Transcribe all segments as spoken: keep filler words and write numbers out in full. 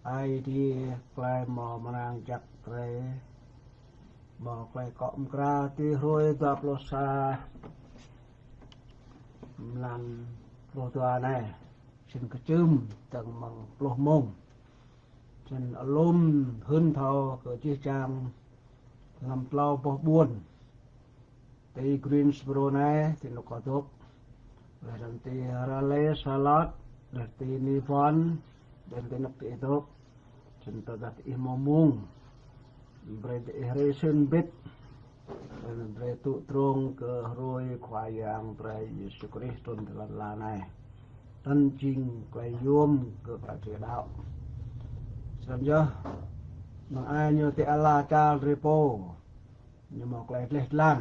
Aê Diê tơlơi hmâo mơnang jăk drơi, hmâo tơlơi kŏ mơkra ti hrơi dua pluh sa mlan pluh dua anai, sĭn kơčưm tơng mơ̆ng pluh mông. Sĭn alum hưn thâo kơ jih jang lăm klâo boh ƀuôn. Ti Greensboro anai, ti anô̆ kâo dôk. Laih anŭn ti Raleigh, Charlotte, laih ti Newbern, laih anŭn ti anô̆ ti ih dôk. Sĭn tơdah ti ih hmâo mông, brơi ti ih rai sĭn bĭt. Laih anŭn brơi tŭ drông kơ hrơi Khua Yang drơi Yêsu Krist trŭn ti lŏn ala anai. Anŭn jing tơlơi yôm kơ kơ drơi đaŏ. Sĭn yơh, mơ̆ng ai ñu ti ala čar drơi pô, ñu hmâo tơlơi dleh dlan.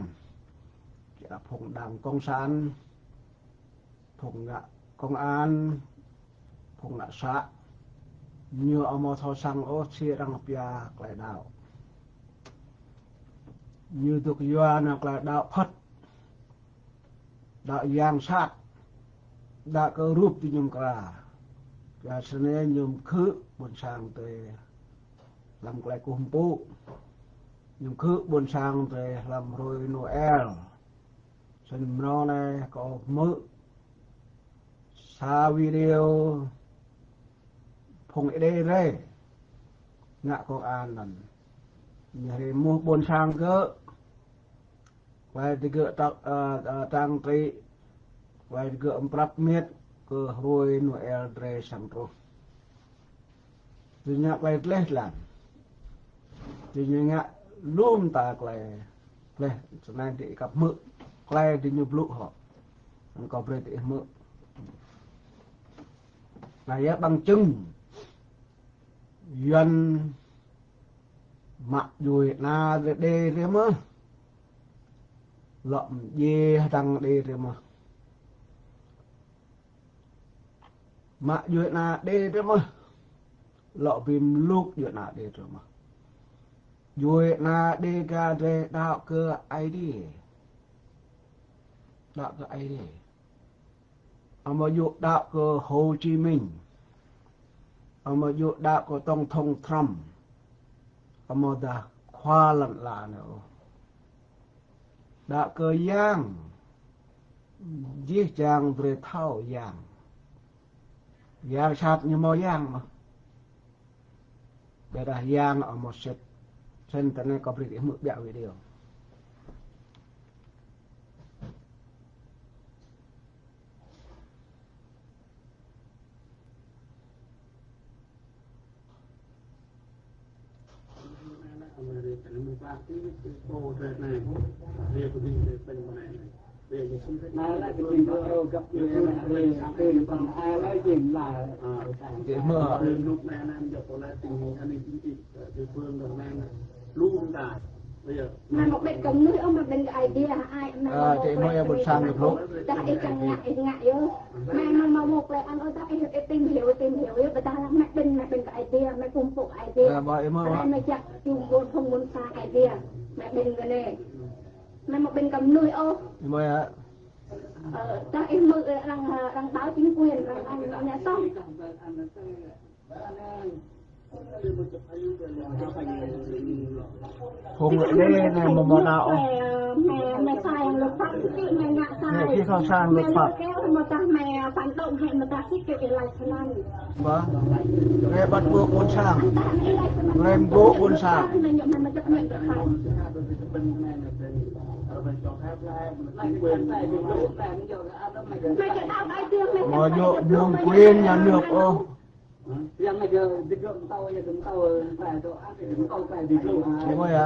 Kơ phung đảng cộng sản, phung ngă công an, phung ngă xã, ñu amâo thâo săng ôh si arăng pia tơlơi đaŏ. Ñu dŏ yua anŭn tơlơi đaŏ Phật, đaŏ yang sat, đaŏ kơ rup ti ñu mơkra. Yua sơnai ñu mơkhư̆ ƀôn sang drơi lăm tơlơi kơkuh pơpŭ. Ñu mơkhư̆ ƀôn sang drơi lăm hrơi Noel. Sĭn mrâo anai kâo hmư̆ sa video phung Êđê drơi ngă công an anŭn. Ñu rai mŭt ƀôn sang gơ̆, tơlơi digơ̆ trang, ơ, ơ, trang trại, tơlơi digơ̆ prăp miêt kơ hrơi Noel drơi săng truh. Tui ñu ngă tơlơi dleh dlan. Tui ñu ngă lŏm ta tơlơi dleh, sơnai ti ih kăp hmư̆ tơlơi diñu blŭ hŏ. Anŭn kâo brơi ti ih hmư̆. Anai yơh bằng chứng. Yuan mă djuai ana drơi đe drơi mơh. Lŏ mdjiê hơdăng đe drơi mơh. Mă djuai ana đe drơi mơh. Lŏ bi mluk djuai ana đe drơi mơh. Djuai ana Đêga drơi đaŏ kơ Aê Diê. Đaŏ kơ Aê Diê. Amâo djơ̆ đaŏ kơ Hồ Chí Minh. Amâo djơ̆ đaŏ kơ Tổng thống Trump. Amâodah khua lŏn ala anai ôh. Đaŏ kơ yang. Jih jang drơi thâo yang. Yang sat ñu hmâo yang mơh. Ƀiădah yang amâo sĭt. Sĭn tơ anai kâo brơi ti ih hmư̆ ƀiă video. Či hmư̆. Mă mơ̆ ƀĕ kơ mơnuih ôh, mă ƀĕ kơ Aê Diê hă ai, mă. Ơ, mă či hmư̆ ia ƀôn sang kơ blŭ. Dah ih čang ngă, ih ngă yơh. Mă mă mă mă plei ăn ôh, dah ih, ih tìm hiểu, tìm hiểu yơh, ƀiădah lăng mă ƀĕ, mă ƀĕ kơ Aê Diê, mă pum pŭ Aê Diê. Ơ, mă ih hmư̆. Ai mă jak čum ƀôn phung ƀôn sang Aê Diê, mă ƀĕ kơ anai. Mă mă ƀĕ kơ mơnuih ôh. Ih hmư̆ ia. Ơ, dah ih hmư̆, ơ, arăng, ơ, arăng báo chính quyền, arăng, arăng ngă soh. Phung Êđê anai mơ̆ mơnă ôh. Anai či thâo săng luật pháp. Ƀă. Anai bắt buộc ƀôn sang. Anai mơ̆ ƀôn sang. Mơ̆ djơ̆ ñu quyền nhà nước ôh. Ih hmư̆ ia.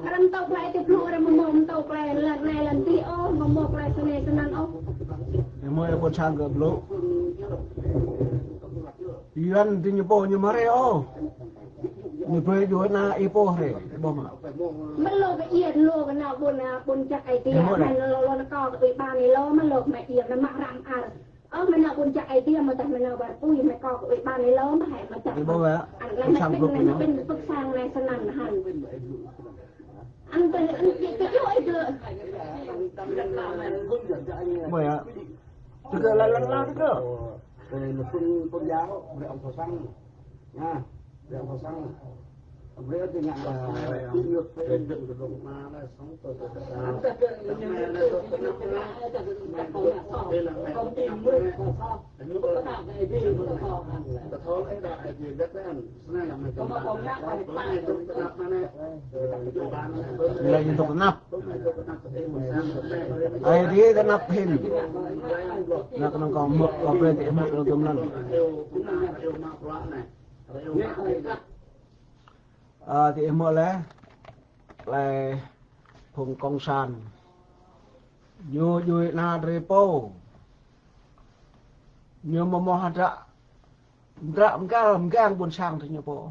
Arăng mtô plei ti blŭ, arăng mơ̆ mtô plei lăn anai lăn adih ôh, mơ̆ mtô plei sơnai sơnăn ôh. Ih hmư̆ ia ƀôn sang kơ blŭ. Yuan diñu pô ñu mă rai ôh. Ñu brơi djuai ana ih pô rai, ih ƀuh mơ̆. Mă lŏ kơ ia, lŏ kơ nao ƀôn, ƀôn jăk Aê Diê, mă lŏ, lŏ nao kơ ủy ban ih lŏ, mă lŏ kơ mă ia, mă mă răm ar. Ơ, mă nao ƀôn jăk Aê Diê, mơ̆ dah mă nao ƀar pui, mă kơ ủy ban ih lŏ, mă hai mă jăk. Ih ƀuh mơ̆. Ăn lĕ mă ƀĕ, mă ƀĕ pơk sang anai sơnăn hăn. Ăn tơ, ăn tơ, tơ, tơ, tơ. Mơi hă? Tơgơ̆ lăi lăng lăng tơgơ̆. Lăi ñu dŏ tơnap. Ai dih tơnap hĭn. Nă kơnơ̆ng kâo mơ̆, kâo brơi tơ ih mơ̆ lŏ tơm lăn. Ơ, tơ ih mơ̆ lĕ, lĕ phung cộng sản. Ñu djuai ană drơi pô. Ñu mơ̆ mơ̆ hơdră, hơdră mơgang, mơgang ƀôn sang tơ ñu pô.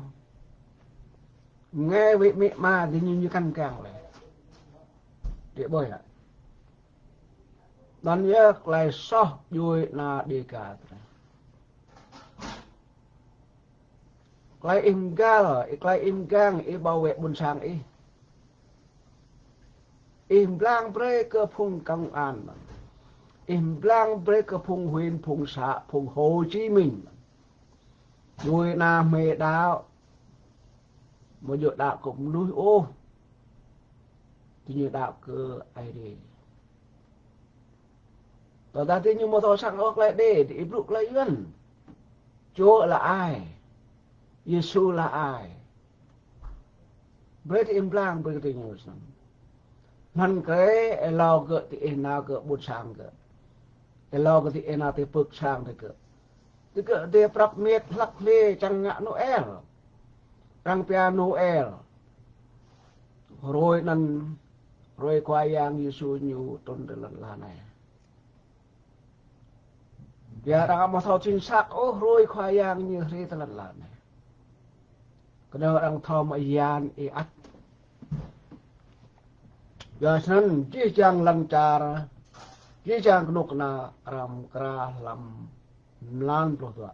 Nge wĭ mĭ ma tơ ñu ñu kăn mơgang lĕ. Djơ̆ ƀơi lă. Anŭn yơh tơlơi soh djuai ană Đêga tơ. Tơlơi ih mơgal, ih tơlơi ih mơgang, ih bảo vệ ƀôn sang ih. Ih mblang brơi kơ phung công an. Ih mblang brơi kơ phung huyện, phung xã, phung Hồ Chí Minh. Djuai ană hmei đaŏ. Mơ̆ djơ̆ đaŏ kơ mơnuih ôh. Tơ ñu đaŏ kơ Aê Diê. Tơdah tơ ñu mơ̆ thâo săng ôh tơlơi đe, tơ ih blŭ tơlơi Yuan. Chúa là ai? Yêsu là ai? Brơi tơ ih mblang brơi kơ tơ ñu săng. Anŭn kơ ih lâo kơ tơ ih nao kơ ƀôn sang kơ. Ih lâo kơ tơ ih nao tơ pơk sang tơ kơ. Tơ kơ tơ prăp miêt hlăk hlê čang ngă Noel. Arăng pia Noel. Hrơi anŭn, hrơi Khua Yang Yêsu ñu trŭn tơ lŏn ala anai. Yua arăng amâo thâo chính xác ôh hrơi Khua Yang ñu hriê tơ lŏn ala anai. Kơnơ̆ng arăng thâo mă yan ih ăt. Yua snăn jih jang lăn čar, jih jang kơnuk kơna arăng mkra hlăm mlan pluh dua.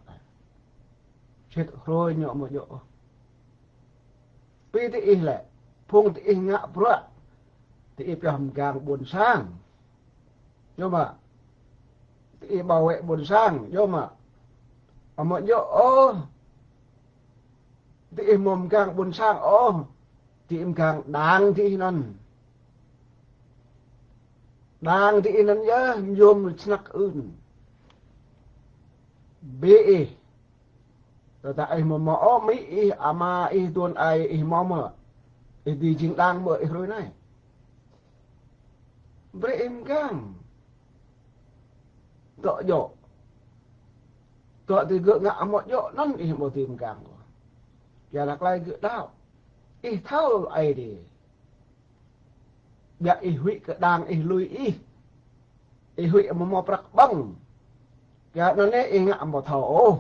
Sĭt hrơi ñu amâo djơ̆ ôh. Bi tơ ih lĕ, phung tơ ih ngă bruă, tơ ih pioh mgang ƀôn sang. Yơh mă. Tơ ih bảo vệ ƀôn sang, yơh mă. Amâo djơ̆ ôh. Tơ ih mơ̆ mgang ƀôn sang ôh. Tơ ih mgang đang tơ ih anŭn. Đang tơ ih anŭn yơh, mơyôm snăk ưn. Bi ih. Tơdah ih mơ̆ mơ̆ ôh, amĭ ih, ama ih, tuôn ai ih mơ̆ mơ̆. Ih dưi jing đang mơ̆ ih hrơi anai. Brơi ih mgang. Tŏ djơ̆. Tŏ tơ gơ̆ ngă amâo djơ̆ anŭn ih amâo dưi mgang ôh. Yua lah tơlơi gơ̆ đaŏ. Ih thâo Aê Diê. Biă ih huĭ kơ đang ih lui ih. Ih huĭ amâo mâo prăk ƀơ̆ng. Kơ anŭn ih ngă amâo thâo ôh.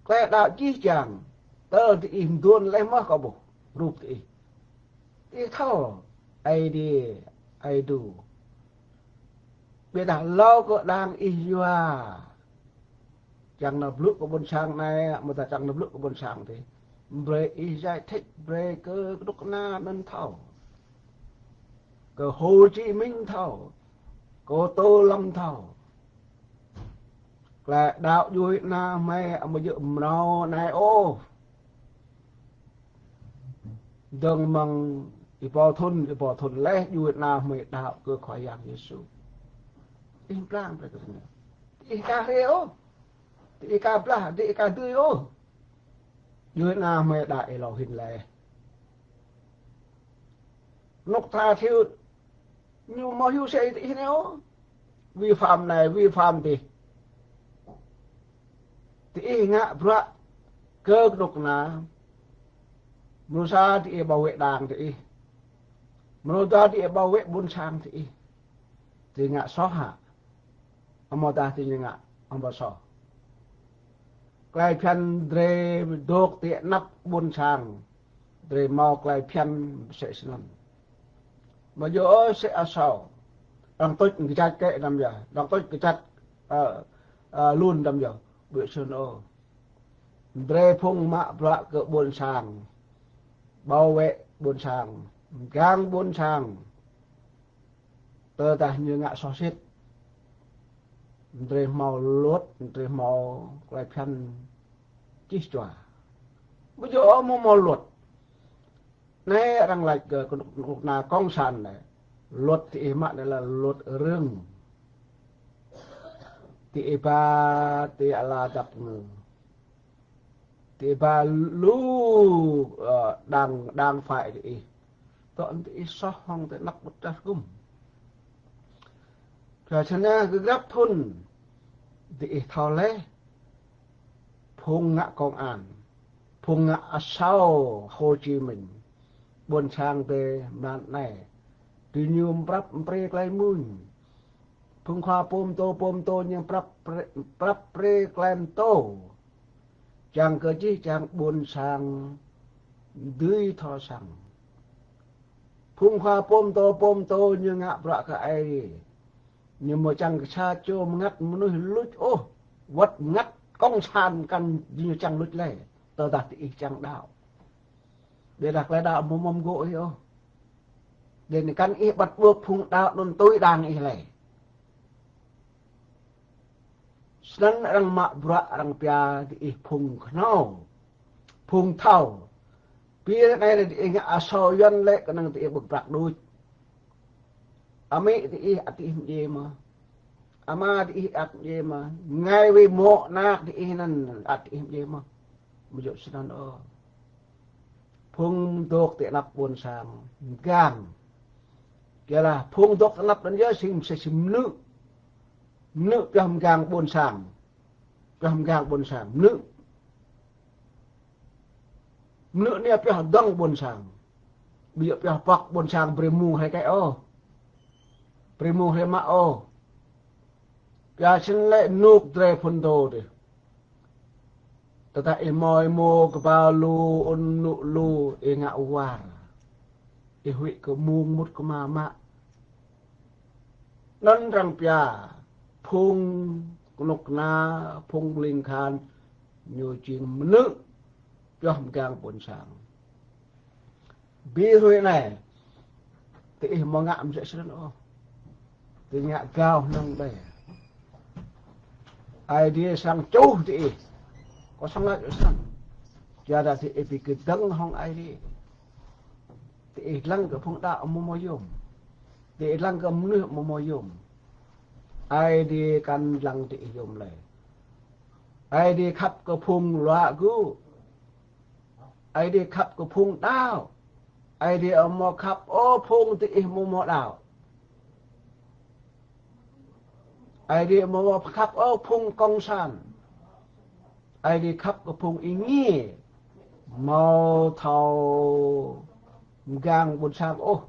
Klei đaŏ jih jang. Tơl tơ ih mduôn leh mơh kơ ƀuh. Rup tơ ih. Ih thâo. Aê Diê. Aê Diê. Ƀiădah hlâo kơ đang ih yua. Čang nao blŭ kơ ƀôn sang anai, mơ̆ ta čang nao blŭ kơ ƀôn sang tơ. Brơi ih giải thích, brơi kơ kơnuk kơna anŭn thâo. Kơ Hồ Chí Minh thâo. Kơ Tô Lâm thâo. Klei đaŏ djuai ană hmei amâo djơ̆ mrâo anai ôh. Dơ̆ng mơ̆ng êbâo thŭn, êbâo thŭn leh djuai ană hmei đaŏ kơ Khua Yang Yêsu. Ih mblang brơi kơ tơ ñu. Ih ka hriê ôh. Ih ka blah, ih ka dưi ôh. Djuai ană hmei đaŏ êlâo hĭn leh. Nuk ta thiu ñu mơ̆ hiu sĕ tơ ih anai ôh. Vi phạm anai, vi phạm adih. Tơ ih ngă bruă kơ kơnuk kơna. Mrô sa tơ ih bảo vệ đang tơ ih. Mrô dua tơ ih bảo vệ ƀôn sang tơ ih. Tơ ngă soh hă? Amâodah tơ ñu ngă amâo soh. Klei bhiăn drei dôk ti anăp ƀôn sang. Drei mâo klei bhiăn msĕ snăn. Mơ̆ djơ̆ ôh sĕ asâo. Arăng tuč kơčăt kĕ anăm yơh. Arăng tuč kơčăt, ơ, ơ, lun anăm yơh. Ƀu snăn ôh. Drei phung mă bruă kơ ƀôn sang. Bảo vệ ƀôn sang. Mgang ƀôn sang, tơdah ñu ngă soh sĭt, drơi hmâo luật, drơi hmâo klei phiăn čih čua. Ƀu djơ̆ ôh mơ̆ hmâo luật. Anai arăng laĭ kơ kơnuk, kơnuk kơna cộng sản anai, luật ti ih mă anai là luật rừng. Ti ih ba ti ala dăp ngơ. Ti ih ba lu, ơ, đảng, đảng phái ti ih. Tŏ ti ih soh hŏng ti anăp ƀut tah gum. Kơ čơnah gơgrăp thŭn ti ih thâo laih. Phung ngă công an, phung ngă asâo Hồ Chí Minh, ƀôn sang ti mlan anai, diñu mprăp mprê klei mmuñ. Phung khua pô mtô, pô mtô ñu mprăp mprê, mprăp mprê klei mtô. Čang kơ čih čang ƀôn sang dưi thâo săng. Phung khua pô mtô, pô mtô ñu ngă bruă kơ Aê Diê. Ñu mơ̆ čang kơ sa čô mơngăt mơnuih luč ôh, wơ̆t mơngăt cộng sản kăn ñu čang luč lĕ, tơdah ti ih čang đaŏ. Ƀiădah klei đaŏ mơ̆ mơ̆ gơ̆ ih ôh. Dê anai kăn ih bắt buộc phung đaŏ anŭn tui đảng ih lĕ. Snăn arăng mă bruă arăng pia ti ih phung khnâo, phung thâo. Ƀiădah anai lĕ ti ih ngă asâo Yuăn lĕ kơnơ̆ng ti ih ƀơ̆ng prăk đôč. Amĭ ti ih ăt ti ih mdjiê mơ̆. Ama ti ih ăt mdjiê mơ̆. Ngai wĭ mô̆ anak ti ih anŭn ăt ti ih mdjiê mơ̆. Ƀu djơ̆ snăn ôh. Phung dŏ ti anăp ƀôn sang mgang. Kơ lah phung dŏ ti anăp anŭn yơh sĭt mơsĕ sĭt mnư̆. Mnư̆ pioh mgang ƀôn sang. Pioh mgang ƀôn sang. Mnư̆. Mnư̆ anai pioh dŏng ƀôn sang. Ƀu djơ̆ pioh pŏk ƀôn sang brơi mơ̆ng hrơi kĕ ôh. Brơi mơ̆ng hrơi mă ôh. Pioh snăn lĕ nuk drơi phŭn dô dih. Tơdah ih mơi mô kơƀao lu, ŭn mnŭ lu, ih ngă war. Ih huĭ kơ mơ̆ng mŭt kơ mă mă. Anŭn arăng pia phung kơnuk kơna, phung ling khan, ñu jing mnư̆ pioh mgang ƀôn sang. Bi hrơi anai, ti ih mơ̆ ngă mơsĕ snăn ôh. Ti ngă gao hnơ̆ng đe. Aê Diê srăng čuh ti ih. Kâo srăng laĭ snăn. Čơdah ti ih bi kơdơ̆ng hŏng Aê Diê. Ti ih lăng kơ phung đaŏ mơ̆ mơ̆ yôm. Ti ih lăng kơ mnuih mơ̆ mơ̆ yôm. Aê Diê kăn lăng ti ih yôm lĕ. Aê Diê khăp kơ phung luă gŭ. Aê Diê khăp kơ phung đaŏ. Aê Diê amâo khăp ôh phung ti ih mơ̆ mơ̆ đaŏ. Aê Diê amâo khăp ôh phung cộng sản. Aê Diê khăp kơ phung ih ngă. Amâo thâo mgang ƀôn sang ôh.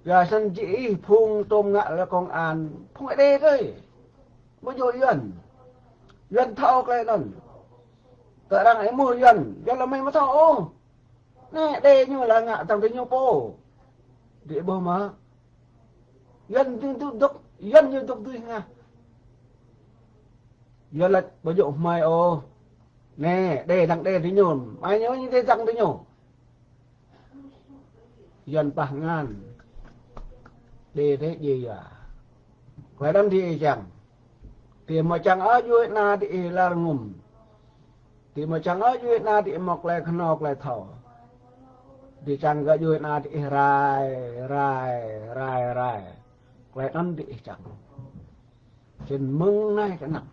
Yua snăn jih ih phung tôm ngă lĕ công an. Phung Êđê kơi. Ƀu djơ̆ Yuăn. Yuăn thâo klei anŭn. Tơ arăng ih mơ̆ Yuăn. Yuăn lĕ mơi mơ̆ thâo ôh. Anai, đe ñu lĕ ngă tăng ti ñu pô. Dih ƀuh mơ̆. Yuăn ñu dŏ, dŏ, Yuăn ñu dŏ dưi ngă. Yuăn laĭ ƀu djơ̆ hmai ôh. Anai, đe dăng đe ti ñu. Mai ñu ñu đe dăng ti ñu. Yuăn pah ngăn. Đe rĕ djai yua. Klei anŭn dih čang. Ti mơ̆ čang ơ djuê ana ti ih lar ngŭm. Ti mơ̆ čang ơ djuê ana ti ih mơ̆ klei khnâo klei thâo. Ti čang kơ djuê ana ti ih rai, rai, rai, rai. Klei anŭn ti ih čang. Čen mơ̆ng anai kơ anăp.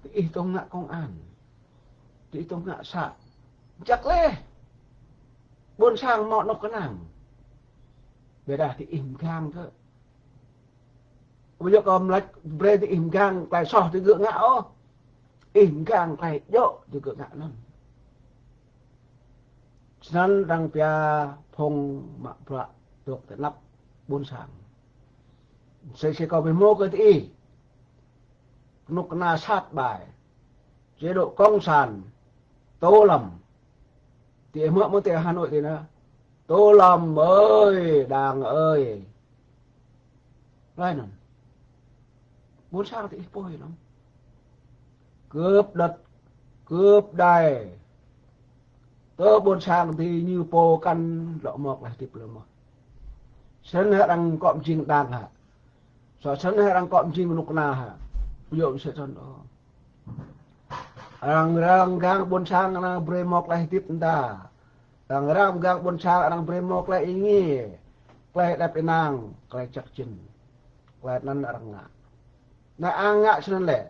Ti ih tŏng ngă công an. Ti ih tŏng ngă să. Jăk leh. Ƀôn sang mơ̆ anŏ kơnang. Ƀiădah ti ih mgang kơ. Ƀu djơ̆ kơ mlăč brơi ti ih mgang klei soh ti gơ̆ ngă ôh. Ih mgang klei djơ̆ ti gơ̆ ngă anŭn. Snăn arăng pia phung mă bruă dŏ ti anăp ƀôn sang. Sĭt sĭt kâo bi hmô kơ ti ih. Kơnuk kơna sat ƀai. Chế độ cộng sản. Tô Lâm. Ti ih mơ̆ mơ̆ ti Hà Nội ti anai. Tô Lâm ơi, Đảng ơi. Laih anŭn. Ƀôn sang ti ih pô anŭn. Cướp đất, cướp đai. Tơ ƀôn sang tui ñu pô kăn lŏ mŏk laih hơdip lơ mơ̆. Sĭt arăng kŏ mjing đang hă. Sĭt arăng kŏ mjing kơnuk kơna hă. Yua sĭt sĭt ôh. Arăng răng gang ƀôn sang arăng brơi mŏk laih hơdip mơta. Arăng răng gang ƀôn sang arăng brơi mŏk laih ing ngi. Laih đăp ih năng, laih čăk čin. Laih anŭn arăng ngă. Anai arăng ngă sĭt anŭn lĕ.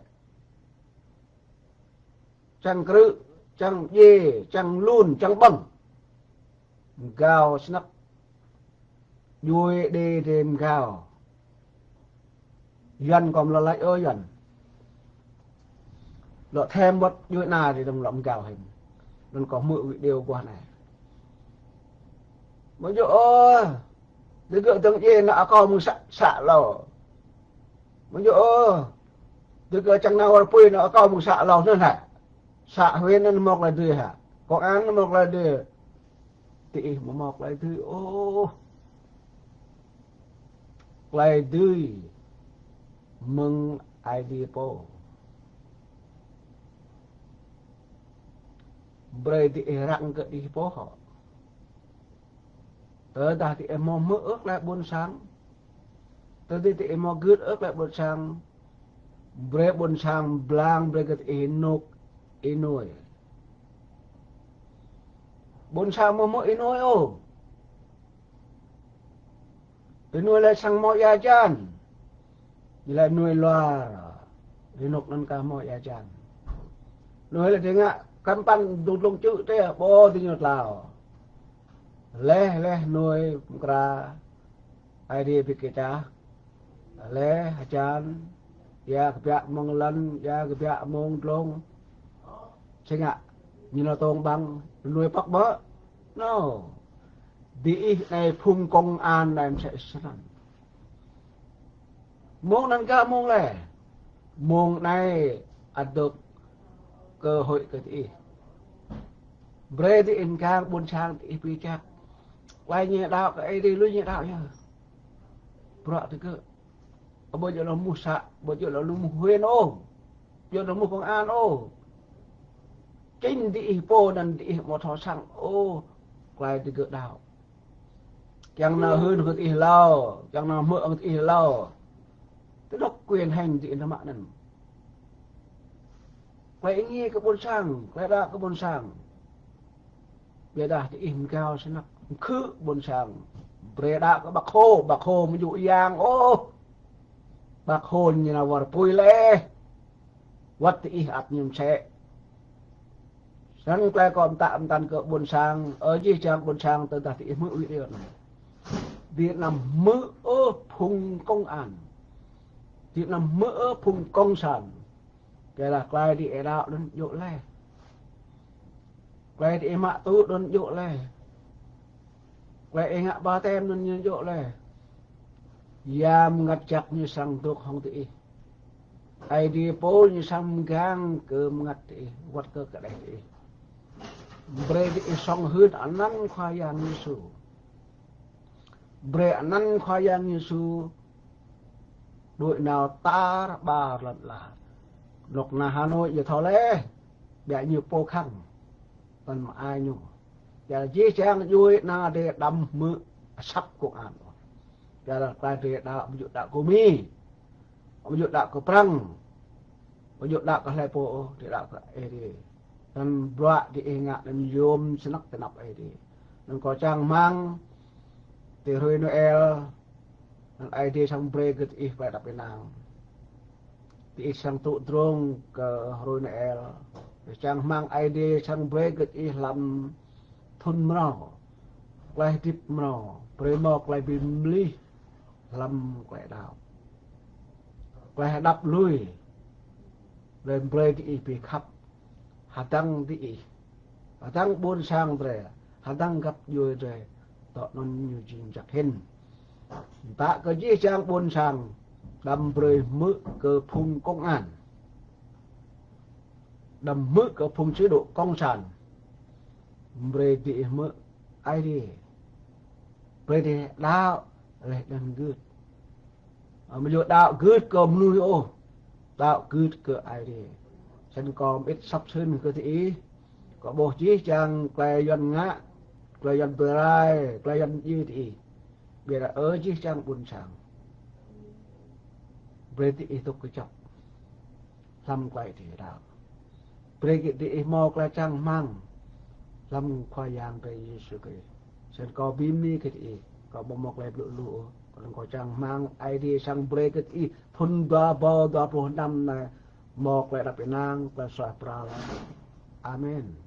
Čang krư̆, čang djai, čang lun, čang ƀơ̆ng. Mgao snăk. Djuai đê đê mgao. Yuan kŏm lŏ laĭ ơ Yuan. Lŏ thêm wơ̆t djuai anai đê đơ̆ng lŏ mgao hĭ. Anŭn kâo hmư̆ video guah anai. Mơ̆ yơh ơ. Đê gơ̆ dơ̆ng djai nao akâo mơ̆ng să, să lâo. Mơ̆ yơh ơ. Đê gơ̆ čang nao wơr apui nao akâo mơ̆ng să lâo anŭn hă. Să huyện anŭn mŏk laih dưi hă. Công an anŭn mŏk laih dưi. Tơ ih mơ̆ mŏk laih dưi ôh. Laih dưi mơ̆ng Aê Diê pô. Brơi tơ ih răng kơ ih pô hŏ. Tơdah tơ ih mơ̆ hmư̆ ôh laih ƀôn sang. Tơdah tơ ih mơ̆ gưt ôh laih ƀôn sang. Brơi ƀôn sang blang brơi kơ tơ ih nuk ih nuai. Ƀôn sang mơ̆ hmư̆ ih nuai ôh. Ih nuai laih sang mơ̆ ia hơjan. Ñu laĭ nuai luar. Ih nuk anŭn kah mơ̆ ia hơjan. Nuai laih tơ ngă kăm păn dŭng dlông čư̆ tơ ƀô̆ tơ ñu tlao. Laih, laih nuai mơkra. Aê Diê ƀing kơ čah. Laih hơjan. Ia kơ biă mơ̆ng lăn, ia kơ biă mơ̆ng dlông. Sĭt ngă. Ñu nao tông ƀăng. Nuai pŏk mơ̆. Nô. Diih anai phung công an anai mơsĕ sơnăn. Mông anŭn gah mông laih. Mông anai ăt dŏ cơ hội kơ diih. Brơi diih mgang ƀôn sang diih pi čăk. Laih ñu đaŏ kơ Aê Diê lui ñu đaŏ yơh. Bruă tơ gơ̆. Ƀu djơ̆ lŏ mŭt să, ƀu djơ̆ lŏ mŭt huyện ôh. Ƀu djơ̆ lŏ mŭt công an ôh. Čing diih pô anŭn diih mơ̆ thâo săng ôh. Laih tơ gơ̆ đaŏ. Kiăng nao hưn kơ ih hlâo, kiăng nao hmư̆ kơ ih hlâo. Tơ anŏ quyền hành diih nao mă anŭn. Klei ih ngi kơ ƀôn sang, klei đaŏ kơ ƀôn sang. Biă dah tơ ih mgao snăk, mkhư̆ ƀôn sang. Brơi đaŏ kơ Bác Hồ, Bác Hồ mơ̆ djơ̆ yang ôh. Bác Hồ ñu nao wơr apui laih. Wơ̆t tơ ih ăt ñu mơsĕ. Săn klei kâo pơtă pơtăn kơ ƀôn sang, ơ jih jang ƀôn sang tơdah tơ ih hmư̆ video anai. Tơ anăm hmư̆ ôh phung công an. Tơ anăm hmư̆ ôh phung cộng sản. Kơ lah klei tơ ih đaŏ anŭn djơ̆ laih. Klei tơ ih mă tŭ anŭn djơ̆ laih. Klei ih ngă ƀaptem anŭn ñu djơ̆ laih. Yang Mngăt Jăk ñu srăng dŏ hŏng tơ ih. Aê Diê pô ñu srăng mgang kơ mngăt tơ ih, wơ̆t kơ kơđeh tơ ih. Brơi tơ ih sŏng hưn anăn Khua Yang Yêsu. Brơi anăn Khua Yang Yêsu đuaĭ nao tar ƀar lŏn ala. Anŏ anai Hà Nội ñu thâo laih. Biă ñu pô khăng. Tơl mă ai ñu. Biă jih jang djuai anai đăm hmư̆ asăp công an. Biă lah klei tơ đaŏ ƀu djơ̆ đaŏ kơ Mi. Ƀu djơ̆ đaŏ kơ Prăng. Ƀu djơ̆ đaŏ kơ hlei pô ôh, tơ đaŏ kơ Aê Diê. Anŭn bruă tơ ih ngă anŭn yôm snăk tơ anăp Aê Diê. Anŭn kâo čang rơmang, tơ hrơi Noel, anŭn Aê Diê srăng brơi kơ tơ ih klei đăp ih năng. Tơ ih srăng tŭ drông kơ hrơi Noel. Čang rơmang Aê Diê srăng brơi kơ tơ ih hlăm thŭn mrâo. Klei hơdip mrâo, brơi mâo klei bi mlih hlăm klei đaŏ. Klei hơđăp lui, brơi brơi tơ ih bi khăp. Hơdăng tơ ih. Hơdăng ƀôn sang drei, hơdăng găp djuai drei, tŏ anŭn ñu jing jăk hĭn. Pă kơ jih jang ƀôn sang, đăm brơi hmư̆ kơ phung công an. Đăm hmư̆ kơ phung chế độ cộng sản. Brơi tơ ih hmư̆ Aê Diê. Brơi tơ ih đaŏ laih anŭn gưt. Ơ, mơ̆ yơh đaŏ gưt kơ mơnuih ôh. Đaŏ gưt kơ Aê Diê. Săn kâo mĭt săp sưn kơ tơ ih. Kâo ƀuh jih jang tơlơi Yuan ngă, tơlơi Yuan bơrai, tơlơi Yuan djai diih. Ƀiădah ơ jih jang ƀôn sang, brơi diih dŏ kơčŏk hlăm tơlơi diih đaŏ. Brơi kơ diih hmâo tơlơi čang rơmang hlăm Khua Yang drei Yêsu Krist. Snăn kâo bi mni kơ diih, kâo ƀu hmâo tơlơi blŭ lu ôh. Kâo anăn kâo čang rơmang Aê Diê srăng brơi kơ diih thŭn dua rơbâo dua pluh năm anei hmâo tơlơi êđăp ênang, tơlơi suaih pral. Amen.